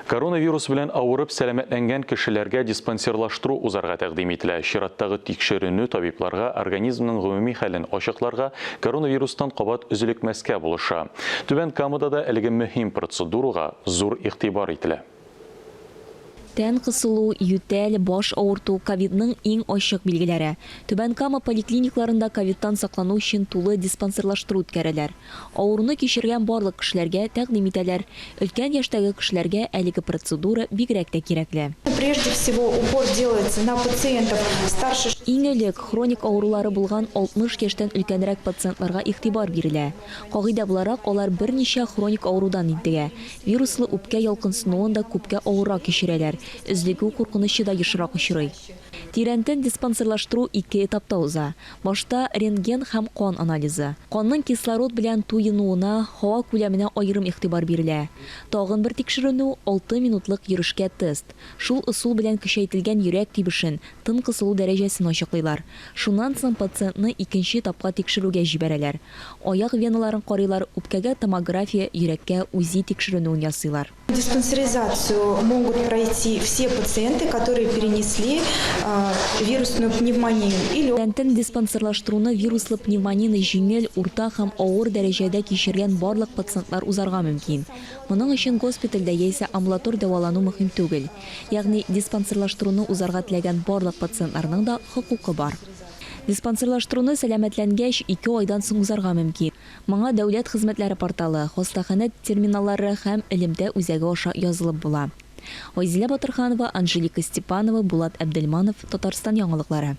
Коронавирус белән авырып сәламәтләнгән кешеләргә диспансерлаштыру узарга тәкъдим ителә. Чираттагы тикшеренү табибларга организмның гомуми хәлен ачыкларга, коронавирустан кабат өзлекмәскә булыша. Түбән Камада да әлеге мөһим процедурага зур игътибар ителә. Тән кысылу, ютәл, баш авырту, ковидның иң ачык билгеләре. Түбән Кама поликлиникларында ковидтан саклану өчен тулы диспансерлаштыру үткәрәләр. Авыруны кичергән барлык кешеләргә тәкъдим итәләр. Өлкән яшьтәге кешеләргә әлеге процедура бигрәк тә кирәкле. Прежде всего упор делается на пациентов старше. Иң элек, хроник авырулары булган 60 яшьтән өлкәнрәк пациентларга игътибар бирелә. Кагыйдә буларак, алар берничә хроник авырудан интегә. Вируслы үпкә ялкынсынуын да күпкә авыррак кичерәләр, өзлегү куркынычы да ешрак очрый. Тирәнтен диспансерлаштыру ике этапта уза. Башта, рентген һәм кан анализы. Канның кислород белән туенуына, һава күләменә аерым игътибар бирелә. Тагын бер тикшеренү, алты минутлык йөрешкә тест. Шул ысул белән көчәйтелгән йөрәк тибешен, тын кысылу дәрәҗәсен ачыклыйлар. Шуннан соң пациентны икенче этапка тикшерүгә җибәрәләр. Аяк веналарын карыйлар, үпкәгә томография, йөрәккә УЗИ тикшеренүен ясыйлар. Диспансеризацию могут пройти все пациенты, которые перенесли вирусную пневмонию или. Тәнтен диспансерлаштыруны вируслы пневмонияне җиңел, урта һәм авыр дәрәҗәдә кичергән барлык пациентлар узарга мөмкин. Моның өчен госпитальдә яисә амбулатор дәвалану мөһим түгел. Ягъни диспансерлаштыруны узарга теләгән барлык пациентларның да хокукы бар. Диспансерлаштыруны сәламәтләнгәч, ике айдан соң узарга мөмкин. Моңа Дәүләт хезмәтләре порталы, хастаханә терминаллары һәм элемтә үзәге аша язылып була. Айзилә Батырханова, Анжелика Степанова, Булат Әбделманов, Татарстан яңалыклары.